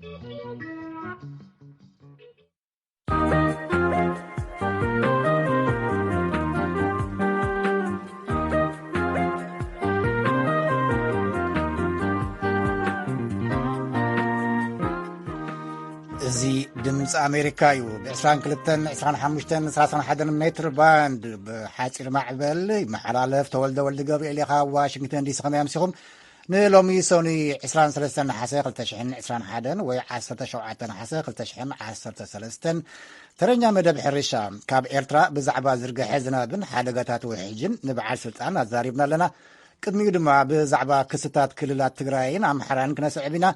እዚ ድምፂ ኣሜሪካ እዩ። ብ22፣ 25፣ 31 ሜትር ባንድ ብሓፂር ማዕበል ይመሓላለፍ። ተወልደ ወልድ ገብርኤል ኢኻ፣ ዋሽንግተን ዲሲ። ከመይ ኣምሲኹም? ንሎሚ ሰኑይ 23 ነሓሰ 2021 ወይ 17 ነሓሰ 2013፣ ተረኛ መደብ ሕርሻ። ካብ ኤርትራ ብዛዕባ ዝርግሐ ዝናብን ሓደጋታት ውሕጅን ንበዓል ስልጣን ኣዛሪብና ኣለና። ቅድሚኡ ድማ ብዛዕባ ክስታት ክልላት ትግራይን ኣምሓራን ክነስዕብ ኢና።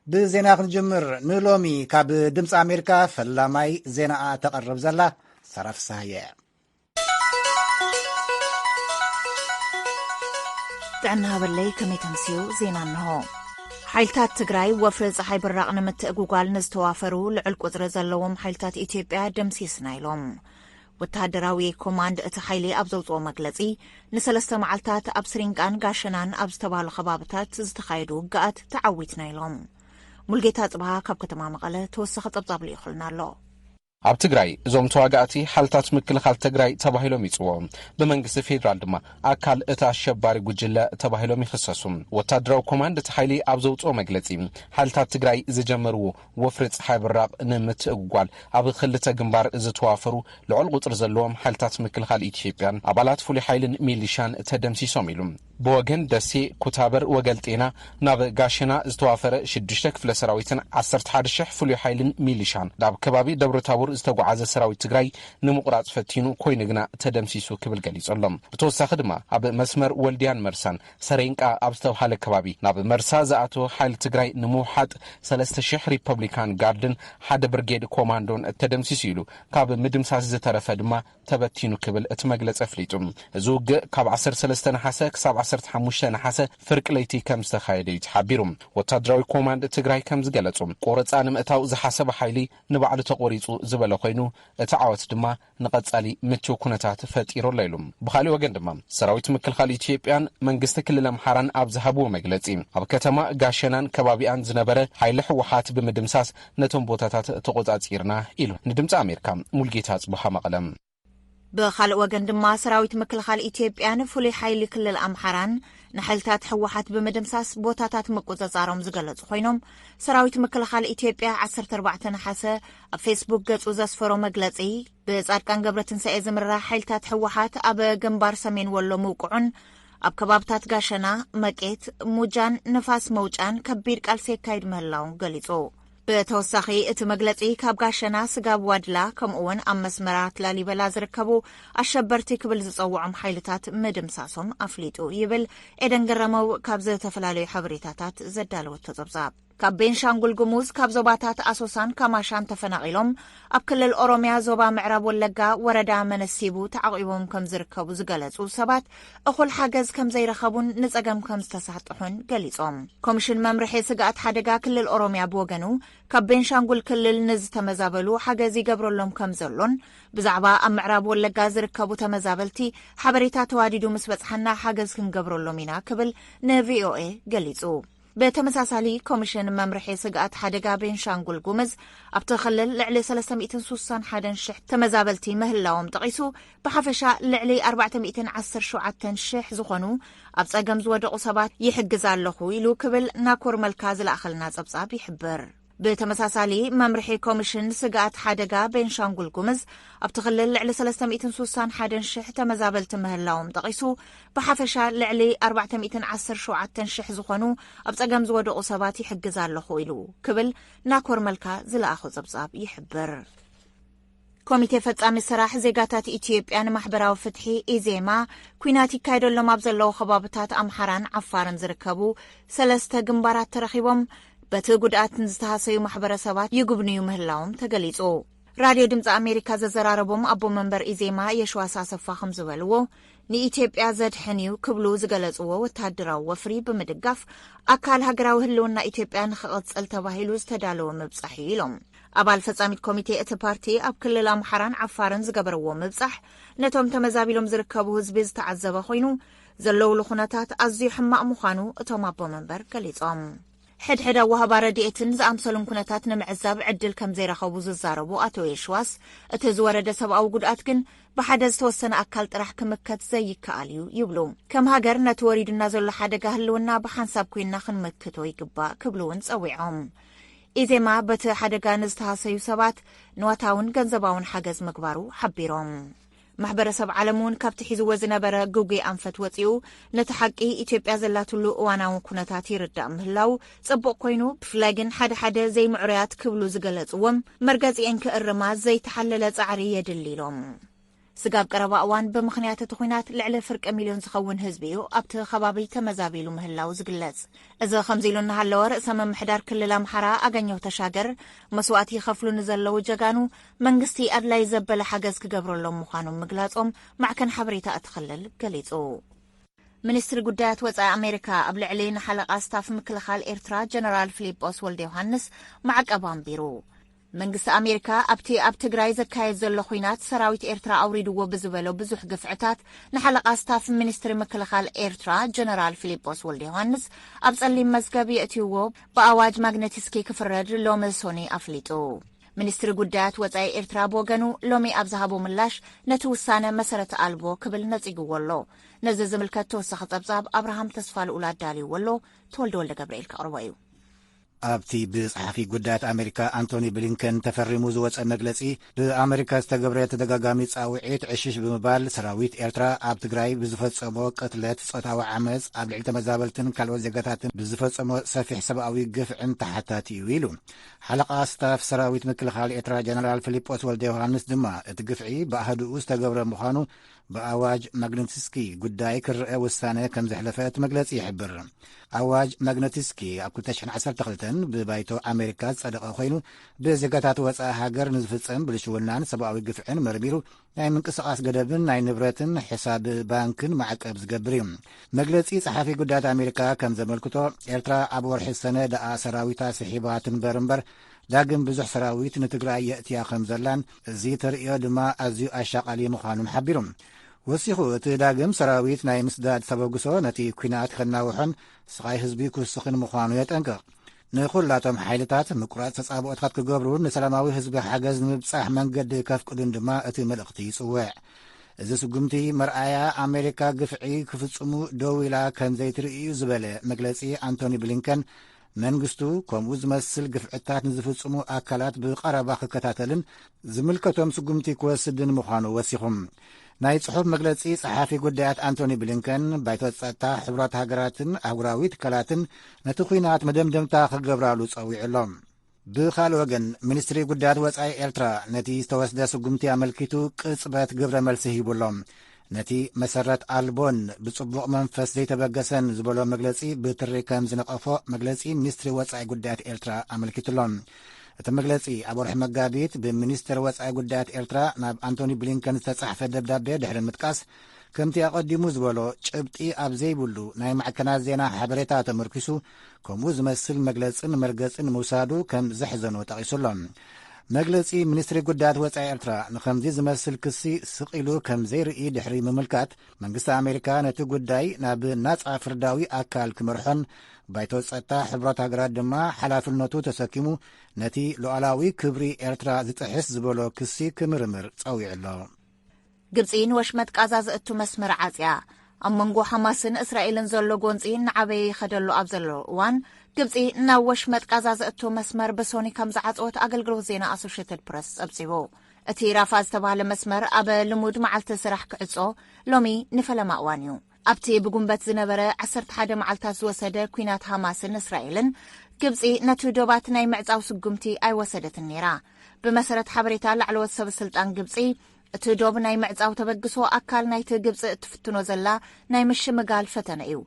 ብዜና ክንጅምር። ንሎሚ ካብ ድምፂ ኣሜሪካ ፈላማይ ዜናኣ ተቕርብ ዘላ ሳራ ፍስሃየ። ጥዕና ሃበለይ፣ ከመይ ተምስዩ? ዜና እንሆ። ሓይልታት ትግራይ ወፍሪ ፀሓይ ብራቕ ንምትእጉጓል ንዝተዋፈሩ ልዑል ቁፅሪ ዘለዎም ሓይልታት ኢትዮጵያ ደምሲስና ኢሎም። ወተሃደራዊ ኮማንድ እቲ ሓይሊ ኣብ ዘውፅኦ መግለፂ፣ ንሰለስተ መዓልታት ኣብ ስሪንቃን ጋሸናን ኣብ ዝተባህሉ ከባብታት ዝተኻየዱ ውግኣት ተዓዊትና ኢሎም። ሙልጌታ ጽብሃ ካብ ከተማ መቐለ ተወሳኺ ጸብጻብ ልኢኹልና ኣሎ። ኣብ ትግራይ፣ እዞም ተዋጋእቲ ሓይልታት ምክልኻል ትግራይ ተባሂሎም ይጽውዑ። ብመንግስቲ ፌዴራል ድማ ኣካል እቲ ኣሸባሪ ጉጅለ ተባሂሎም ይኽሰሱ። ወታደራዊ ኮማንድ እቲ ሓይሊ ኣብ ዘውፅኦ መግለፂ፣ ሓይልታት ትግራይ ዝጀመርዎ ወፍሪ ፀሓይ ብራቕ ንምትእጉጓል ኣብ ክልተ ግንባር ዝተዋፈሩ ልዑል ቁፅሪ ዘለዎም ሓይልታት ምክልኻል ኢትዮጵያን ኣባላት ፍሉይ ሓይልን ሚሊሻን ተደምሲሶም ኢሉ። ብወገን ደሴ፣ ኩታበር፣ ወገልጤና ናብ ጋሸና ዝተዋፈረ ሽዱሽተ ክፍለ ሰራዊትን 11,000 ፍሉይ ሓይልን ሚሊሻን ናብ ከባቢ ደብረ ታቦር ዝተጓዓዘ ሰራዊት ትግራይ ንምቑራፅ ፈቲኑ ኮይኑ ግና ተደምሲሱ ክብል ገሊጹ ኣሎ። ብተወሳኺ ድማ ኣብ መስመር ወልድያን መርሳን ሰሬንቃ ኣብ ዝተብሃለ ከባቢ ናብ መርሳ ዝኣተወ ሓይሊ ትግራይ ንምውሓጥ 3,000 ሪፐብሊካን ጋርድን ሓደ ብርጌድ ኮማንዶን ተደምሲሱ ኢሉ፣ ካብ ምድምሳስ ዝተረፈ ድማ ተበቲኑ ክብል እቲ መግለጺ ኣፍሊጡ። እዚ ውግእ ካብ 13 ነሓሰ ክሳብ 15 ነሓሰ ፍርቂ ለይቲ ከም ዝተኻየደ እዩ ተሓቢሩ። ወታደራዊ ኮማንድ ትግራይ ከም ዝገለጹ፣ ቆረጻ ንምእታው ዝሓሰበ ሓይሊ ንባዕሉ ተቆሪጹ ዝበለ ኮይኑ፣ እቲ ዓወት ድማ ንቐጻሊ ምቹው ኩነታት ፈጢሩ ኣሎ ኢሉ። ብኻልእ ወገን ድማ፣ ሰራዊት ምክልኻል ኢትዮጵያን መንግስቲ ክልል ኣምሓራን ኣብ ዝሃብዎ መግለጺ፣ ኣብ ከተማ ጋሸናን ከባቢኣን ዝነበረ ሓይሊ ህወሓት ብምድምሳስ ነቶም ቦታታት ተቆጻጺርና ኢሉ። ንድምፂ ኣሜሪካ፣ ሙልጌታ ጽቡሃ፣ መቐለ። ብኻልእ ወገን ድማ፣ ሰራዊት ምክልኻል ኢትዮጵያን ፍሉይ ሓይሊ ክልል ኣምሓራን ንሓይልታት ህወሓት ብምድምሳስ ቦታታት ምቁጽጻሮም ዝገለጹ ኮይኖም፣ ሰራዊት ምክልኻል ኢትዮጵያ 14 ነሓሰ ኣብ ፌስቡክ ገጹ ዘስፈሮ መግለጺ፣ ብጻድቃን ገብረትንሳኤ ዝምራሕ ሓይልታት ህወሓት ኣብ ግንባር ሰሜን ወሎ ምውቅዑን ኣብ ከባብታት ጋሸና፣ መቄት፣ ሙጃን ንፋስ መውጫን ከቢድ ቃልሲ የካይድ ምህላውን ገሊጹ። ብተወሳኺ፣ እቲ መግለጺ ካብ ጋሸና፣ ስጋብ ዋድላ፣ ከምኡ እውን ኣብ መስመራት ላሊበላ ዝርከቡ ኣሸበርቲ ክብል ዝጸውዖም ሓይልታት ምድምሳሶም ኣፍሊጡ ይብል ኤደን ገረመው ካብ ዝተፈላለዩ ሓበሬታታት ዘዳለወቶ ጸብጻብ። ካብ ቤንሻንጉል ጉሙዝ፣ ካብ ዞባታት ኣሶሳን ካማሻን ተፈናቒሎም ኣብ ክልል ኦሮሚያ ዞባ ምዕራብ ወለጋ ወረዳ መነሲቡ ተዓቒቦም ከም ዝርከቡ ዝገለጹ ሰባት፣ እኹል ሓገዝ ከም ዘይረኸቡን ንጸገም ከም ዝተሳጥሑን ገሊጾም። ኮሚሽን መምርሒ ስግኣት ሓደጋ ክልል ኦሮሚያ ብወገኑ፣ ካብ ቤንሻንጉል ክልል ንዝተመዛበሉ ሓገዝ ይገብረሎም ከም ዘሎን፣ ብዛዕባ ኣብ ምዕራብ ወለጋ ዝርከቡ ተመዛበልቲ ሓበሬታ ተዋዲዱ ምስ በጽሓና ሓገዝ ክንገብረሎም ኢና ክብል ንቪኦኤ ገሊጹ። ብተመሳሳሊ፣ ኮሚሽን መምርሒ ስግኣት ሓደጋ ቤንሻንጉል ጉምዝ፣ ኣብቲ ክልል ልዕሊ 361,000 ተመዛበልቲ ምህላዎም ጠቒሱ፣ ብሓፈሻ ልዕሊ 417,000 ዝኾኑ ኣብ ጸገም ዝወደቑ ሰባት ይሕግዝ ኣለኹ ኢሉ ክብል ናኮር መልካ ዝለኣኸልና ጸብጻብ ይሕብር። ብተመሳሳሊ፣ መምርሒ ኮሚሽን ስግኣት ሓደጋ ቤንሻንጉል ጉምዝ፣ ኣብቲ ክልል ልዕሊ 361,000 ተመዛበልቲ ምህላዎም ጠቒሱ፣ ብሓፈሻ ልዕሊ 417,000 ዝኾኑ ኣብ ጸገም ዝወደቑ ሰባት ይሕግዝ ኣለኹ ኢሉ ክብል ናኮር መልካ ዝለኣኾ ጸብጻብ ይሕብር። ኮሚቴ ፈጻሚ ስራሕ ዜጋታት ኢትዮጵያ ንማሕበራዊ ፍትሒ፣ ኢዜማ፣ ኲናት ይካየደሎም ኣብ ዘለዉ ከባብታት ኣምሓራን ዓፋርን ዝርከቡ ሰለስተ ግንባራት ተረኺቦም፣ በቲ ጉድኣት ንዝተሃሰዩ ማሕበረሰባት ይጉብንዩ ምህላዎም ተገሊጹ። ራድዮ ድምፂ ኣሜሪካ ዘዘራረቦም ኣቦ መንበር ኢዜማ የሽዋስ ኣሰፋ ከም ዝበልዎ፣ ንኢትዮጵያ ዘድሕን እዩ ክብሉ ዝገለጽዎ ወታደራዊ ወፍሪ ብምድጋፍ፣ ኣካል ሃገራዊ ህልውና ኢትዮጵያ ንኽቕጽል ተባሂሉ ዝተዳለወ ምብጻሕ እዩ ኢሎም። ኣባል ፈጻሚት ኮሚቴ እቲ ፓርቲ ኣብ ክልል ኣምሓራን ዓፋርን ዝገበርዎ ምብጻሕ፣ ነቶም ተመዛቢሎም ዝርከቡ ህዝቢ ዝተዓዘበ ኮይኑ፣ ዘለውሉ ኩነታት ኣዝዩ ሕማቕ ምዃኑ እቶም ኣቦ መንበር ገሊጾም። ሕድሕድ ኣዋህባ ረድኤትን ዝኣምሰሉን ኩነታት ንምዕዛብ ዕድል ከም ዘይረኸቡ ዝዛረቡ ኣቶ የሽዋስ፣ እቲ ዝወረደ ሰብኣዊ ጉድኣት ግን ብሓደ ዝተወሰነ ኣካል ጥራሕ ክምከት ዘይከኣል እዩ ይብሉ። ከም ሃገር ነቲ ወሪዱና ዘሎ ሓደጋ ህልውና ብሓንሳብ ኮይንና ክንመክቶ ይግባእ ክብሉ እውን ጸዊዖም። ኢዜማ በቲ ሓደጋ ንዝተሃሰዩ ሰባት ንዋታውን ገንዘባውን ሓገዝ ምግባሩ ሓቢሮም። ማሕበረሰብ ዓለም እውን ካብቲ ሒዝዎ ዝነበረ ግጉይ ኣንፈት ወፂኡ ነቲ ሓቂ ኢትዮጵያ ዘላትሉ እዋናዊ ኩነታት ይርዳእ ምህላው ፅቡቕ ኮይኑ፣ ብፍላይ ግን ሓደ ሓደ ዘይምዕሩያት ክብሉ ዝገለፅዎም መርገፂኤን ክእርማ ዘይተሓለለ ፃዕሪ የድሊ ኢሎም። ስጋብ ቀረባ እዋን ብምኽንያት እቲ ኹናት ልዕሊ ፍርቂ ሚልዮን ዝኸውን ህዝቢ እዩ ኣብቲ ከባቢ ተመዛቢሉ ምህላው ዝግለጽ። እዚ ከምዚ ኢሉ እናሃለወ ርእሰ ምምሕዳር ክልል ኣምሓራ ኣገኘሁ ተሻገር መስዋእቲ ይኸፍሉ ንዘለዉ ጀጋኑ መንግስቲ ኣድላይ ዘበለ ሓገዝ ክገብረሎም ምዃኑ ምግላጾም ማዕከን ሓበሬታ እቲ ክልል ገሊጹ። ሚኒስትሪ ጉዳያት ወጻኢ ኣሜሪካ ኣብ ልዕሊ ንሓለቓ ስታፍ ምክልኻል ኤርትራ ጀነራል ፊሊጶስ ወልደ ዮሃንስ ማዕቀብ ኣንቢሩ። መንግስቲ ኣሜሪካ ኣብቲ ኣብ ትግራይ ዘካየድ ዘሎ ኹናት ሰራዊት ኤርትራ ኣውሪድዎ ብዝበሎ ብዙሕ ግፍዕታት ንሓለቓ ስታፍ ሚኒስትሪ ምክልኻል ኤርትራ ጀነራል ፊሊጶስ ወልደ ዮሃንስ ኣብ ጸሊም መዝገብ የእትይዎ ብኣዋጅ ማግነቲስኪ ክፍረድ ሎሚ ሶኒ ኣፍሊጡ። ሚኒስትሪ ጉዳያት ወጻኢ ኤርትራ ብወገኑ ሎሚ ኣብ ዝሃቦ ምላሽ ነቲ ውሳነ መሰረት ኣልቦ ክብል ነጺግዎ ኣሎ። ነዚ ዝምልከት ተወሳኺ ጸብጻብ ኣብርሃም ተስፋ ልኡል ኣዳልይዎ ኣሎ። ተወልደ ወልደ ገብርኤል ከቕርቦ እዩ። ኣብቲ ብጸሓፊ ጉዳያት ኣሜሪካ ኣንቶኒ ብሊንከን ተፈሪሙ ዝወጸ መግለጺ፣ ብኣሜሪካ ዝተገብረ ተደጋጋሚ ጻውዒት ዕሽሽ ብምባል ሰራዊት ኤርትራ ኣብ ትግራይ ብዝፈጸሞ ቅትለት፣ ጾታዊ ዓመጽ፣ ኣብ ልዕሊ ተመዛበልትን ካልኦት ዜጋታትን ብዝፈጸሞ ሰፊሕ ሰብኣዊ ግፍዕን ተሓታቲ እዩ ኢሉ። ሓለቓ ስታፍ ሰራዊት ምክልኻል ኤርትራ ጀነራል ፊሊጶስ ወልደ ዮሃንስ ድማ እቲ ግፍዒ ብኣህድኡ ዝተገብረ ምዃኑ ብኣዋጅ ማግነትስኪ ጉዳይ ክረአ ውሳነ ከም ዘሕለፈ እቲ መግለጺ ይሕብር። ኣዋጅ ማግነትስኪ ኣብ ክልተ ሽሕን ዓሰርተ ክልተን ብባይቶ ኣሜሪካ ዝጸደቐ ኮይኑ፣ ብዜጋታት ወጻኢ ሃገር ንዝፍጸም ብልሽውናን ሰብኣዊ ግፍዕን መርሚሩ ናይ ምንቅስቓስ ገደብን ናይ ንብረትን ሕሳብ ባንክን ማዕቀብ ዝገብር እዩ። መግለጺ ጸሓፊ ጉዳያት ኣሜሪካ ከም ዘመልክቶ፣ ኤርትራ ኣብ ወርሒ ሰነ ደኣ ሰራዊታ ስሒባ ትንበር እምበር፣ ዳግም ብዙሕ ሰራዊት ንትግራይ የእትያ ከም ዘላን፣ እዚ ተርእዮ ድማ ኣዝዩ ኣሻቓሊ ምዃኑን ሓቢሩ። ወሲኹ፣ እቲ ዳግም ሰራዊት ናይ ምስዳድ ተበግሶ ነቲ ኲናት ከናውሖን ስቓይ ህዝቢ ክውስኽን ምዃኑ የጠንቅቕ። ንኹላቶም ሓይልታት ምቁራጽ ተጻብኦታት ክገብሩን ንሰላማዊ ህዝቢ ሓገዝ ንምብጻሕ መንገዲ ከፍቅዱን ድማ እቲ መልእኽቲ ይጽውዕ። እዚ ስጉምቲ መርኣያ ኣሜሪካ ግፍዒ ክፍጽሙ ደው ኢላ ከም ዘይትርኢ እዩ ዝበለ መግለጺ ኣንቶኒ ብሊንከን፣ መንግስቱ ከምኡ ዝመስል ግፍዕታት ንዝፍጽሙ ኣካላት ብቐረባ ክከታተልን ዝምልከቶም ስጉምቲ ክወስድን ምዃኑ ወሲኹም። ናይ ጽሑፍ መግለጺ ጸሓፊ ጉዳያት ኣንቶኒ ብሊንከን፣ ባይቶ ጸጥታ ሕቡራት ሃገራትን ኣህጉራዊ ትካላትን ነቲ ኲናት መደምደምታ ክገብራሉ ጸዊዑ ኣሎ። ብኻልእ ወገን፣ ሚኒስትሪ ጉዳያት ወጻኢ ኤርትራ ነቲ ዝተወስደ ስጉምቲ ኣመልኪቱ ቅጽበት ግብረ መልሲ ሂቡ ኣሎ። ነቲ መሰረት ኣልቦን ብጽቡቕ መንፈስ ዘይተበገሰን ዝበሎ መግለጺ ብትሪ ከም ዝነቐፎ መግለጺ ሚኒስትሪ ወጻኢ ጉዳያት ኤርትራ ኣመልኪቱ ኣሎ። እቲ መግለጺ ኣብ ወርሒ መጋቢት ብሚኒስትር ወጻኢ ጉዳያት ኤርትራ ናብ ኣንቶኒ ብሊንከን ዝተጻሕፈ ደብዳቤ ድሕሪ ምጥቃስ፣ ከምቲ ኣቐዲሙ ዝበሎ ጭብጢ ኣብ ዘይብሉ ናይ ማዕከናት ዜና ሓበሬታ ተመርኪሱ ከምኡ ዝመስል መግለጽን መርገጽን ምውሳዱ ከም ዘሕዘኖ ጠቒሱ ኣሎ። መግለጺ ሚኒስትሪ ጉዳያት ወጻኢ ኤርትራ ንኸምዚ ዝመስል ክሲ ስቕ ኢሉ ከም ዘይርኢ ድሕሪ ምምልካት፣ መንግስቲ ኣሜሪካ ነቲ ጉዳይ ናብ ናጻ ፍርዳዊ ኣካል ክመርሖን ባይቶ ጸጥታ ሕቡራት ሃገራት ድማ ሓላፍነቱ ተሰኪሙ ነቲ ሉዓላዊ ክብሪ ኤርትራ ዝጥሕስ ዝበሎ ክሲ ክምርምር ጸዊዑ ኣሎ። ግብጺ ንወሽመጥ ቃዛ ዘእቱ መስመር ዓጽያ። ኣብ መንጎ ሓማስን እስራኤልን ዘሎ ጎንጺ እናዓበየ ይኸደሉ ኣብ ዘሎ እዋን፣ ግብጺ ናብ ወሽመጥ ቃዛ ዘእቱ መስመር ብሶኒ ከም ዝዓጸወት ኣገልግሎት ዜና ኣሶሽየትድ ፕረስ ጸብጺቡ። እቲ ራፋ ዝተባህለ መስመር ኣብ ልሙድ መዓልቲ ስራሕ ክዕጾ ሎሚ ንፈለማ እዋን እዩ። ኣብቲ ብጉንበት ዝነበረ ዓሰርተ ሓደ መዓልታት ዝወሰደ ኲናት ሃማስን እስራኤልን፣ ግብጺ ነቲ ዶባት ናይ ምዕጻው ስጉምቲ ኣይወሰደትን ነይራ። ብመሰረት ሓበሬታ ላዕለዎት ሰብ ስልጣን ግብጺ፣ እቲ ዶብ ናይ ምዕጻው ተበግሶ ኣካል ናይቲ ግብጺ እትፍትኖ ዘላ ናይ ምሽምጋል ፈተነ እዩ።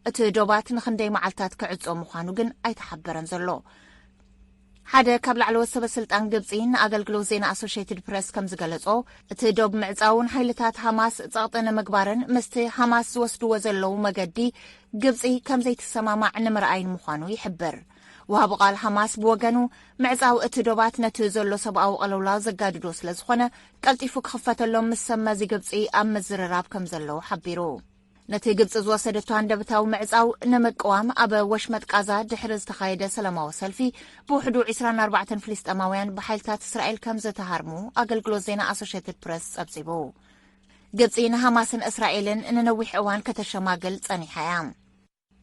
እቲ ዶባት ንኽንደይ መዓልታት ክዕጾ ምዃኑ ግን ኣይተሓበረን ዘሎ። ሓደ ካብ ላዕለዎት ሰበ ስልጣን ግብጺ ንኣገልግሎት ዜና ኣሶሽየትድ ፕረስ ከም ዝገለጾ፣ እቲ ዶብ ምዕጻውን ሓይልታት ሃማስ ጸቕጢ ንምግባርን ምስቲ ሃማስ ዝወስድዎ ዘለዉ መገዲ ግብጺ ከም ዘይትሰማማዕ ንምርኣይን ምዃኑ ይሕብር። ወሃቢ ቃል ሃማስ ብወገኑ፣ ምዕጻው እቲ ዶባት ነቲ ዘሎ ሰብኣዊ ቅልውላው ዘጋድዶ ስለ ዝኾነ፣ ቀልጢፉ ክኽፈተሎም ምስ ሰብ መዚ ግብጺ ኣብ ምዝርራብ ከም ዘለዉ ሓቢሩ። ነቲ ግብጺ ዝወሰደቶ ሃንደበታዊ ምዕጻው ንምቅዋም፣ ኣብ ወሽመጥ ቃዛ ድሕሪ ዝተኻየደ ሰላማዊ ሰልፊ፣ ብውሕዱ ዕስራን ኣርባዕተን ፍልስጤማውያን ብሓይልታት እስራኤል ከም ዝተሃርሙ ኣገልግሎት ዜና ኣሶሼትድ ፕረስ ጸብጺቡ። ግብጺ ንሃማስን እስራኤልን ንነዊሕ እዋን ከተሸማግል ጸኒሓ እያ።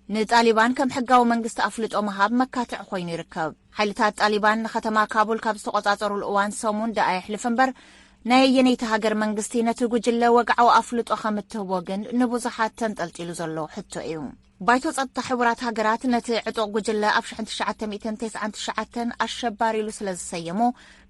ንጣሊባን ከም ሕጋዊ መንግስቲ ኣፍልጦ ምሃብ መካትዕ ኮይኑ ይርከብ። ሓይልታት ጣሊባን ንከተማ ካቡል ካብ ዝተቆጻጸሩሉ እዋን ሰሙን ደኣ የሕልፍ እምበር፣ ናይ ኣየነይቲ ሃገር መንግስቲ ነቲ ጉጅለ ወግዓዊ ኣፍልጦ ከም እትህቦ ግን ንብዙሓት ተንጠልጢሉ ዘሎ ሕቶ እዩ። ባይቶ ጸጥታ ሕቡራት ሃገራት ነቲ ዕጡቕ ጉጅለ ኣብ ሽሕን ትሽዓተ ሚእትን ተስዓን ትሽዓተን ኣሸባሪ ኢሉ ስለ ዝሰየሞ፣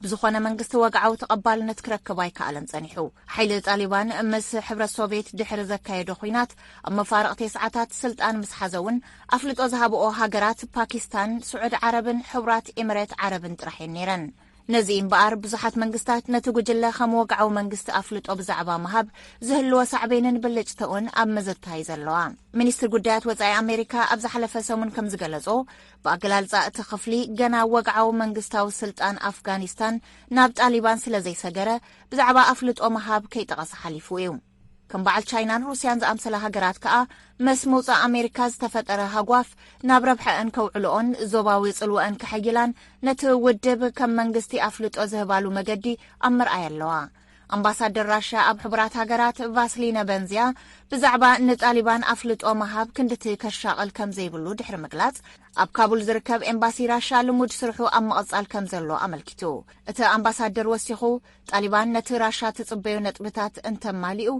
ብዝኾነ መንግስቲ ወግዓዊ ተቐባልነት ክረክብ ኣይከኣለን ጸኒሑ። ሓይሊ ጣሊባን ምስ ሕብረት ሶቭየት ድሕሪ ዘካየዶ ኹናት፣ ኣብ መፋርቕ ተስዓታት ስልጣን ምስ ሓዘ እውን፣ ኣፍልጦ ዝሃብኦ ሃገራት ፓኪስታን፣ ስዑድ ዓረብን ሕቡራት ኤምሬት ዓረብን ጥራሕ እየን ነይረን። ነዚ እምበኣር፣ ብዙሓት መንግስታት ነቲ ጉጅለ ከም ወግዓዊ መንግስቲ ኣፍልጦ ብዛዕባ ምሃብ ዝህልዎ ሳዕቤንን ብልጭተኡን ኣብ ምዝታይ ዘለዋ። ሚኒስትር ጉዳያት ወጻኢ ኣሜሪካ ኣብ ዝሓለፈ ሰሙን ከም ዝገለጾ፣ ብኣገላልጻ እቲ ክፍሊ፣ ገና ወግዓዊ መንግስታዊ ስልጣን ኣፍጋኒስታን ናብ ጣሊባን ስለ ዘይሰገረ፣ ብዛዕባ ኣፍልጦ ምሃብ ከይጠቐሰ ሓሊፉ እዩ። ከም በዓል ቻይናን ሩስያን ዝኣምሰላ ሃገራት ከኣ፣ ምስ ምውጻእ ኣሜሪካ ዝተፈጠረ ሃጓፍ ናብ ረብሐአን ከውዕልኦን ዞባዊ ጽልወአን ከሐይላን፣ ነቲ ውድብ ከም መንግስቲ ኣፍልጦ ዝህባሉ መገዲ ኣብ ምርኣይ ኣለዋ። ኣምባሳደር ራሽያ ኣብ ሕቡራት ሃገራት ቫስሊነ በንዝያ፣ ብዛዕባ ንጣሊባን ኣፍልጦ ምሃብ ክንድቲ ከሻቕል ከም ዘይብሉ ድሕሪ ምግላጽ፣ ኣብ ካቡል ዝርከብ ኤምባሲ ራሽያ ልሙድ ስርሑ ኣብ ምቕጻል ከም ዘሎ ኣመልኪቱ። እቲ ኣምባሳደር ወሲኹ፣ ጣሊባን ነቲ ራሻ ትጽበዮ ነጥብታት እንተማሊኡ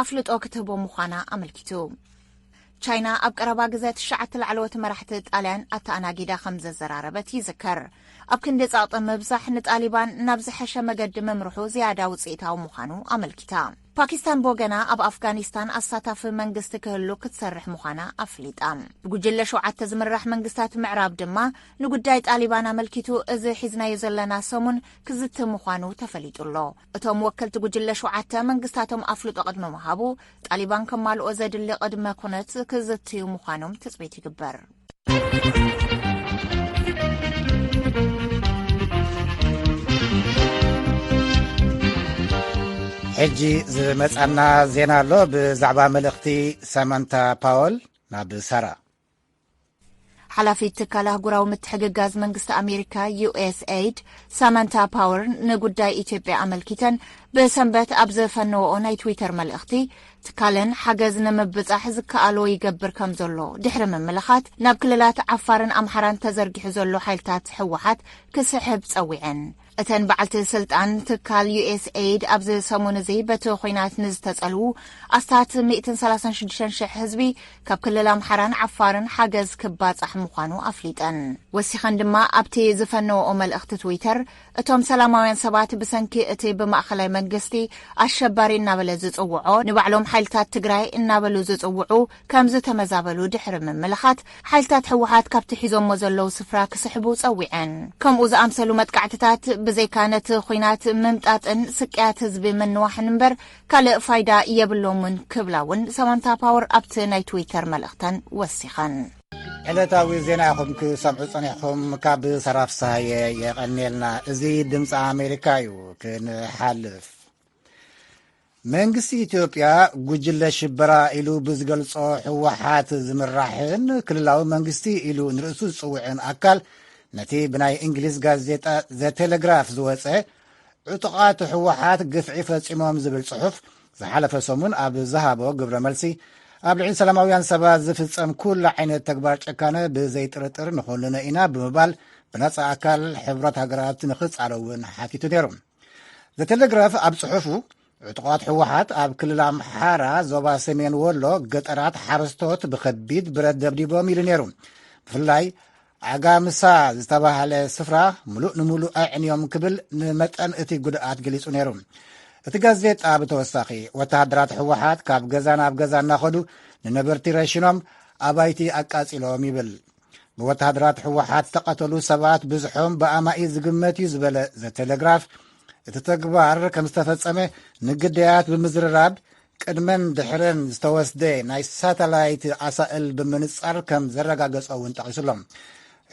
ኣፍልጦ ክትህቦ ምዃና ኣመልኪቱ። ቻይና ኣብ ቀረባ ግዜ ትሽዓተ ላዕለዎት መራሕቲ ጣልያን ኣተኣናጊዳ ከም ዘዘራረበት ይዝከር። ኣብ ክንዲ ጸቕጢ ምብዛሕ፣ ንጣሊባን ናብ ዝሐሸ መገዲ ምምርሑ ዝያዳ ውጽኢታዊ ምዃኑ ኣመልኪታ። ፓኪስታን ብወገና፣ ኣብ ኣፍጋኒስታን ኣሳታፊ መንግስቲ ክህሉ ክትሰርሕ ምዃና ኣፍሊጣ። ብጉጅለ ሸውዓተ ዝምራሕ መንግስታት ምዕራብ ድማ፣ ንጉዳይ ጣሊባን ኣመልኪቱ፣ እዚ ሒዝናዮ ዘለና ሰሙን ክዝቲ ምዃኑ ተፈሊጡ ኣሎ። እቶም ወከልቲ ጉጅለ ሸውዓተ፣ መንግስታቶም ኣፍልጦ ቅድሚ ምሃቡ፣ ጣሊባን ከማልኦ ዘድሊ ቅድመ ኩነት ክዝትዩ ምዃኖም ትጽቢት ይግበር። ሕጂ ዝመጻና ዜና ኣሎ፣ ብዛዕባ መልእኽቲ ሳማንታ ፓወል ናብ ሳራ። ሓላፊት ትካል ኣህጉራዊ ምትሕግጋዝ መንግስቲ ኣሜሪካ፣ ዩ ኤስ ኤይድ፣ ሳማንታ ፓወር፣ ንጉዳይ ኢትዮጵያ ኣመልኪተን ብሰንበት ኣብ ዝፈነወኦ ናይ ትዊተር መልእኽቲ፣ ትካለን ሓገዝ ንምብጻሕ ዝከኣሎ ይገብር ከም ዘሎ ድሕሪ ምምልኻት፣ ናብ ክልላት ዓፋርን ኣምሓራን ተዘርጊሑ ዘሎ ሓይልታት ህወሓት ክስሕብ ጸዊዐን። እተን በዓልቲ ስልጣን ትካል ዩ ኤስ ኤይድ፣ ኣብዚ ሰሙን እዚ በቲ ኹናት ንዝተጸልዉ ኣስታት ሚእትን ሰላሳን ሽዱሽተን ሽሕ ህዝቢ ካብ ክልል ኣምሓራን ዓፋርን ሓገዝ ክባጻሕ ምዃኑ ኣፍሊጠን። ወሲኸን ድማ ኣብቲ ዝፈነወኦ መልእኽቲ ትዊተር፣ እቶም ሰላማውያን ሰባት ብሰንኪ እቲ ብማእኸላይ መንግስቲ ኣሸባሪ እናበለ ዝጽውዖ፣ ንባዕሎም ሓይልታት ትግራይ እናበሉ ዝጽውዑ ከም ዝተመዛበሉ ድሕሪ ምምልኻት፣ ሓይልታት ህወሓት ካብቲ ሒዞሞ ዘለዉ ስፍራ ክስሕቡ ጸዊዐን። ከምኡ ዝኣምሰሉ መጥቃዕትታት ብዘይካ ነቲ ኹናት ምምጣጥን ስቅያት ህዝቢ ምንዋሕን እምበር ካልእ ፋይዳ የብሎምን ክብላ እውን ሳማንታ ፓወር ኣብቲ ናይ ትዊተር መልእኽተን ወሲኸን። ዕለታዊ ዜና ኢኹም ክሰምዑ ጸኒሕኹም። ካብ ሰራፍ ሳየ የቐንየልና። እዚ ድምፂ ኣሜሪካ እዩ። ክንሓልፍ፣ መንግስቲ ኢትዮጵያ ጉጅለ ሽበራ ኢሉ ብዝገልጾ ህወሓት ዝምራሕን ክልላዊ መንግስቲ ኢሉ ንርእሱ ዝጽውዕን ኣካል፣ ነቲ ብናይ እንግሊዝ ጋዜጣ ዘ ቴሌግራፍ ዝወጸ፣ ዕጡቓት ህወሓት ግፍዒ ፈጺሞም ዝብል ጽሑፍ ዝሓለፈ ሰሙን ኣብ ዝሃቦ ግብረ መልሲ፣ ኣብ ልዕሊ ሰላማውያን ሰባት ዝፍጸም ኩሉ ዓይነት ተግባር ጭካነ ብዘይጥርጥር ንኹንኖ ኢና ብምባል፣ ብነጻ ኣካል ሕቡራት ሃገራት ንኽጻረ እውን ሓቲቱ ነይሩ። ዘ ቴሌግራፍ ኣብ ጽሑፉ፣ ዕጡቓት ህወሓት ኣብ ክልል ኣምሓራ ዞባ ሰሜን ወሎ ገጠራት ሓረስቶት ብኸቢድ ብረት ደብዲቦም ኢሉ ነይሩ። ብፍላይ ዓጋምሳ ዝተባህለ ስፍራ ምሉእ ንምሉእ ኣዕንዮም ክብል ንመጠን እቲ ጉድኣት ገሊጹ ነይሩ። እቲ ጋዜጣ ብተወሳኺ፣ ወተሃደራት ህወሓት ካብ ገዛ ናብ ገዛ እናኸዱ ንነበርቲ ረሽኖም፣ ኣባይቲ ኣቃጺሎም ይብል። ብወተሃደራት ህወሓት ዝተቐተሉ ሰባት ብዝሖም ብኣማኢት ዝግመት እዩ ዝበለ ዘ ቴሌግራፍ፣ እቲ ተግባር ከም ዝተፈጸመ ንግዳያት ብምዝርራብ፣ ቅድመን ድሕረን ዝተወስደ ናይ ሳተላይት ኣሳእል ብምንጻር ከም ዘረጋገጾ እውን ጠቒሱሎም።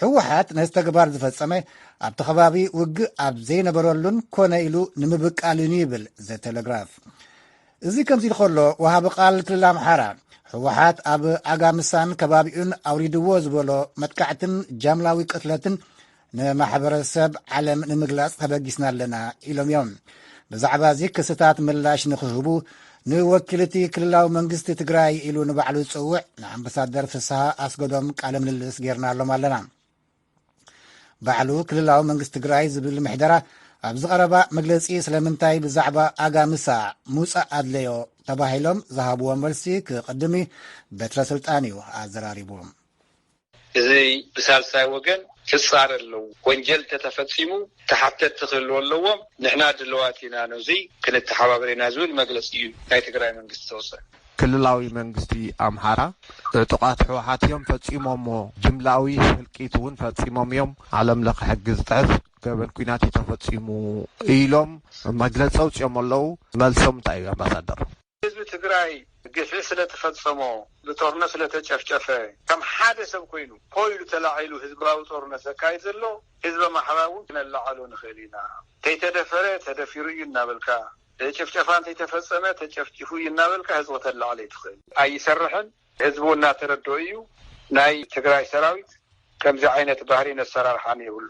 ህወሓት ነዚ ተግባር ዝፈጸመ ኣብቲ ከባቢ ውግእ ኣብ ዘይነበረሉን ኮነ ኢሉ ንምብቃልን እዩ ይብል ዘ ቴሌግራፍ። እዚ ከምዚ ኢሉ ከሎ፣ ወሃቢ ቃል ክልል ኣምሓራ ህወሓት ኣብ ኣጋምሳን ከባቢኡን ኣውሪድዎ ዝበሎ መጥቃዕትን ጃምላዊ ቅትለትን ንማሕበረሰብ ዓለም ንምግላጽ ተበጊስና ኣለና ኢሎም እዮም። ብዛዕባ እዚ ክስታት ምላሽ ንክህቡ ንወኪል እቲ ክልላዊ መንግስቲ ትግራይ ኢሉ ንባዕሉ ዝጽውዕ ንኣምባሳደር ፍስሃ ኣስገዶም ቃለ ምልልስ ጌርናሎም ኣለና። ባዕሉ ክልላዊ መንግስቲ ትግራይ ዝብል ምሕደራ ኣብዚ ቀረባ መግለጺ ስለምንታይ ብዛዕባ ኣጋምሳ ምውጻእ ኣድለዮ ተባሂሎም ዝሃብዎ መልሲ ክቕድም እዩ። በትረ ስልጣን እዩ ኣዘራሪቡ። እዚ ብሳልሳይ ወገን ክጻረ ኣለዎ። ወንጀል ተተፈጺሙ ተሓተቲ ክህልዎ ኣለዎም። ንሕና ድልዋት ኢና ነዚ ክንተሓባበር ኢና ዝብል መግለጺ እዩ ናይ ትግራይ መንግስቲ ተወሰነ። ክልላዊ መንግስቲ ኣምሓራ ዕጡቓት ህወሓት እዮም ፈጺሞሞ፣ ጅምላዊ ህልቂት እውን ፈጺሞም እዮም፣ ዓለም ለኸ ሕጊ ዝጥሕስ ገበን ኲናት እዩ ተፈጺሙ ኢሎም መግለጺ ኣውጺኦም ኣለዉ። መልሶም እንታይ እዩ ኣምባሳደር? ህዝቢ ትግራይ ግፍዒ ስለ ተፈጸሞ፣ ብጦርነት ስለ ተጨፍጨፈ፣ ከም ሓደ ሰብ ኮይኑ፣ ኮይሉ ተላዒሉ ህዝባዊ ጦርነት ዘካይድ ዘሎ ህዝቢ ኣምሓራ እውን ክነላዕሎ ንኽእል ኢና። ከይተደፈረ ተደፊሩ እዩ እናበልካ፣ ጭፍጨፋ እንተይተፈጸመ ተጨፍጪፉ እዩ እናበልካ ህዝቢ ከተላዕል ኣይትኽእል። ኣይሰርሕን። ህዝቢ እውን እናተረድኦ እዩ። ናይ ትግራይ ሰራዊት ከምዚ ዓይነት ባህሪን ኣሰራርሓን የብሉ።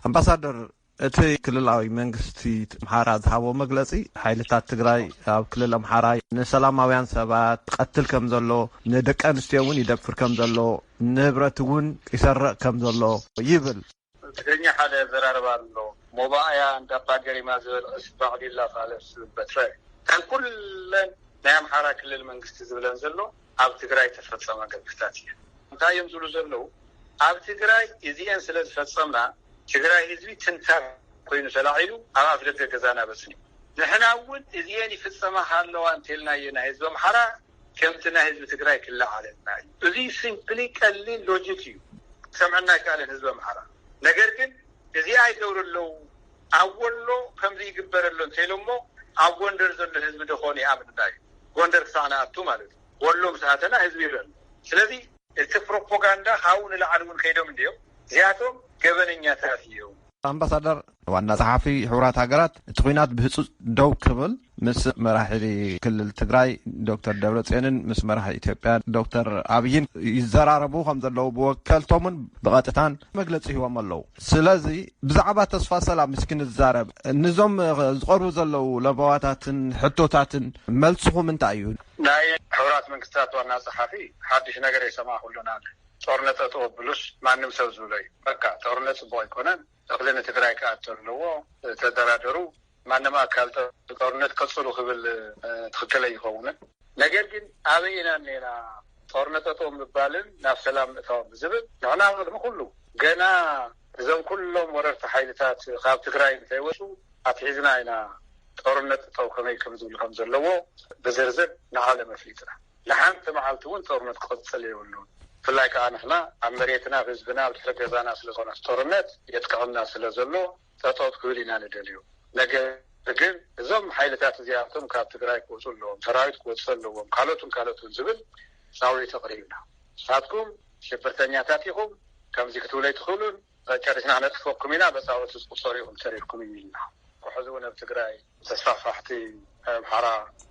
ኣምባሳደር፣ እቲ ክልላዊ መንግስቲ ኣምሓራ ዝሃቦ መግለጺ፣ ሓይልታት ትግራይ ኣብ ክልል ኣምሓራ ንሰላማውያን ሰባት ቀትል ከም ዘሎ፣ ንደቂ ኣንስትዮ እውን ይደፍር ከም ዘሎ፣ ንብረት እውን ይሰርቕ ከም ዘሎ ይብል። ትግርኛ ሓደ ዘራረባ ኣሎ፣ ሞባእያ እንዳባ ገሪማ ዝበልዕስ ባዕዲላ ፋለስ ዝብል በትረ። ካብ ኩለን ናይ ኣምሓራ ክልል መንግስቲ ዝብለን ዘሎ ኣብ ትግራይ ተፈጸመ ገበታት እየን። እንታይ እዮም ዝብሉ ዘለዉ? ኣብ ትግራይ እዚኤን ስለ ዝፈጸምና ትግራይ ህዝቢ ትንታግ ኮይኑ ተላዒሉ ኣብ ኣፍ ደገ ገዛና በጽሑ። ንሕና እውን እዚኤን ይፍጸማ ሃለዋ እንተልናዮ ናይ ህዝቢ ኣምሓራ ከምቲ ናይ ህዝቢ ትግራይ ክለዓለልና እዩ። እዚ ሲምፕሊ ቀሊል ሎጂክ እዩ። ክሰምዐና ኣይከኣለን ህዝቢ ኣምሓራ። ነገር ግን እዚ ኣይገብሩ ኣለዉ ኣብ ወሎ ከምዚ ይግበር ኣሎ እንተኢሎሞ ኣብ ጎንደር ዘሎ ህዝቢ ደኾን ይኣምንና እዩ። ጎንደር ክሳዕ ንኣቱ ማለት እዩ። ወሎ ምስ ኣተና ህዝቢ ይብለና። ስለዚ እቲ ፕሮፓጋንዳ ካብኡ ንላዕሊ እውን ከይዶም እንድዮም። እዚኣቶም ገበነኛታት እዮም። ኣምባሳደር፣ ዋና ጸሓፊ ሕቡራት ሃገራት እቲ ኲናት ብህጹጽ ደው ክብል ምስ መራሒ ክልል ትግራይ ዶክተር ደብረጽዮንን ምስ መራሒ ኢትዮጵያ ዶክተር ኣብይን ይዘራረቡ ከም ዘለዉ ብወከልቶምን ብቐጥታን መግለጺ ሂቦም ኣለዉ። ስለዚ ብዛዕባ ተስፋ ሰላም እስኪ ንዛረብ። ንዞም ዝቐርቡ ዘለዉ ለበዋታትን ሕቶታትን መልስኹም እንታይ እዩ? ናይ ሕቡራት መንግስታት ዋና ጸሓፊ ሓድሽ ነገር የሰማዕኩሉን ኣለ። ጦርነት ጠጠው ኣብሉስ ማንም ሰብ ዝብሎ እዩ። በቃ ጦርነት ጽቡቕ ኣይኮነን፣ እኽሊ ንትግራይ ክኣቱ ኣለዎ፣ ተደራደሩ፣ ማንም ኣካል ጦርነት ቀጽሉ ክብል ትኽክል ኣይኸውንን። ነገር ግን ኣበይ ኢና እኒኤና ጦርነት ጠጠው ምባልን ናብ ሰላም ምእታዎም ዝብል? ንሕና ቅድሚ ኩሉ ገና እዞም ኩሎም ወረርቲ ሓይልታት ካብ ትግራይ እንተይወፁ ኣትሒዝና ኢና ጦርነት ጠጠው ከመይ ከም ዝብል ከም ዘለዎ ብዝርዝር ንዓለም ኣፍሊጥና። ንሓንቲ መዓልቲ እውን ጦርነት ክቕፅል የብሉን። ብፍላይ ከዓ ንሕና ኣብ መሬትና፣ ኣብ ህዝብና፣ ኣብ ድሕሪ ገዛና ስለዝኾነ ጦርነት የጥቅዐና ስለዘሎ ጠጠው ክብል ኢና ንደልዮ። ነገር ግን እዞም ሓይልታት እዚኣቶም ካብ ትግራይ ክወፁ ኣለዎም፣ ሰራዊት ክወፁ ኣለዎም፣ ካልኦትን ካልኦትን ዝብል ፃውዒት ኣቕሪብና። ንስኻትኩም ሽብርተኛታት ኢኹም፣ ከምዚ ክትብሉ ኣይትኽእሉን፣ ጨሪስና ክነጥፈኩም ኢና፣ በፃወት ዝቁፀሩ ኢኹም ተሪፍኩም እዩ ኢልና። ሕዚ እውን ኣብ ትግራይ ተስፋሕፋሕቲ ኣምሓራ